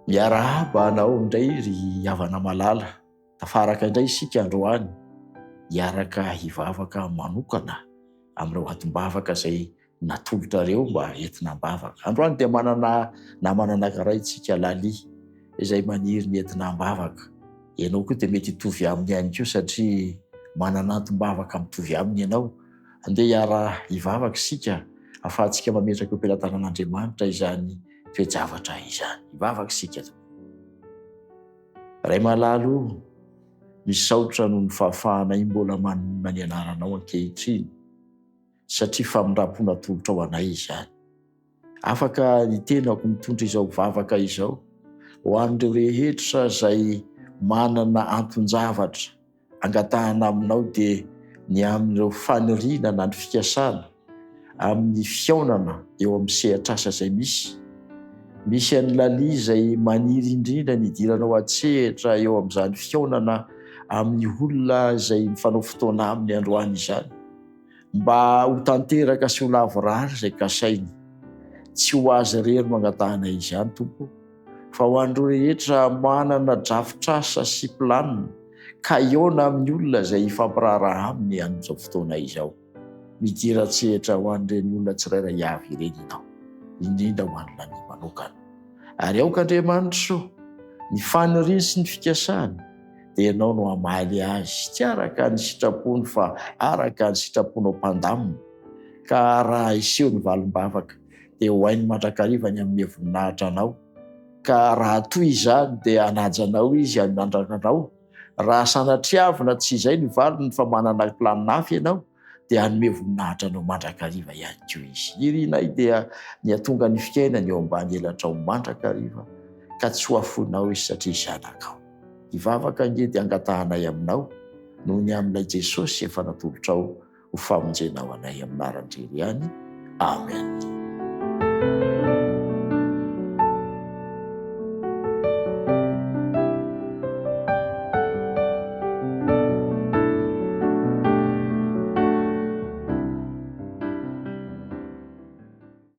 Miarahaba anao indray ry havana malala. Tafaraka indray isika androany hiaraka hivavaka manokana amin'ireo antom-bavaka izay natolotrareo mba entina am-bavaka. Androany dia manana namana anankiray isika, Lali, izay maniry ny entina am-bavaka. Ianao koa dia mety hitovy aminy ihany koa satria manana antom-bavaka mitovy aminy ianao. Andeha hiara-hivavaka isika ahafahantsika mametraka eo am-pelatanan'Andriamanitra izany toe-javatra izany. Hivavaka isika tompoko. Ray malala o, misaotra noho ny fahafahanay mbola manonona ny anaranao ankehitriny satria famindram-po natolotrao anay izany. Afaka ny tenako mitondra izao vavaka izao ho an'ireo rehetra izay manana anton-javatra angatahana aminao dia ny amin'ireo faniriana na ny fikasana amin'ny fihaonana eo amin'ny sehatr'asa izay misy. Misy an'i Lali izay maniry indrindra ny hidiranao an-tsehatra eo amin'izany fihaonana amin'ny olona izay mifanao fotoana aminy androany izany. Mba ho tanteraka sy ho lavorary izay kasainy. Tsy ho azy irery no angatahana izany, Tompo, fa ho an'ireo rehetra manana drafitr'asa sy planina ka hihaona amin'ny olona izay hifampiraharaha aminy amin'izao fotoana izao. Midira an-tsehatra ho an'ireny olona tsirairay avy ireny Ianao, indrindra ho an'i Lani manokana. Ary aoka Andriamanitra o, ny faniriany sy ny fikasany, dia Ianao no hamaly azy, tsy araka ny sitrapony fa araka ny sitraponao mpandamina, ka raha hiseho ny valim-bavaka, dia ho hainy mandrakariva ny hanome voninahitra Anao, ka raha toy izany dia hanaja Anao izy hanandrana Anao, raha sanatriavina tsy izay ny valiny fa manana planina hafa Ianao, dia hanome voninahitra Anao mandrakariva ihany koa izy. Ny irinay dia ny hahatonga ny fiainany eo ambany elatrao mandrakariva, ka tsy ho afoinao izy satria zanakao. Hivavaka ange dia angatahanay aminao noho ny amin'ilay Jesosy efa natolotrao ho famonjenao anay amin'ny anaran'irery ihany. Amen.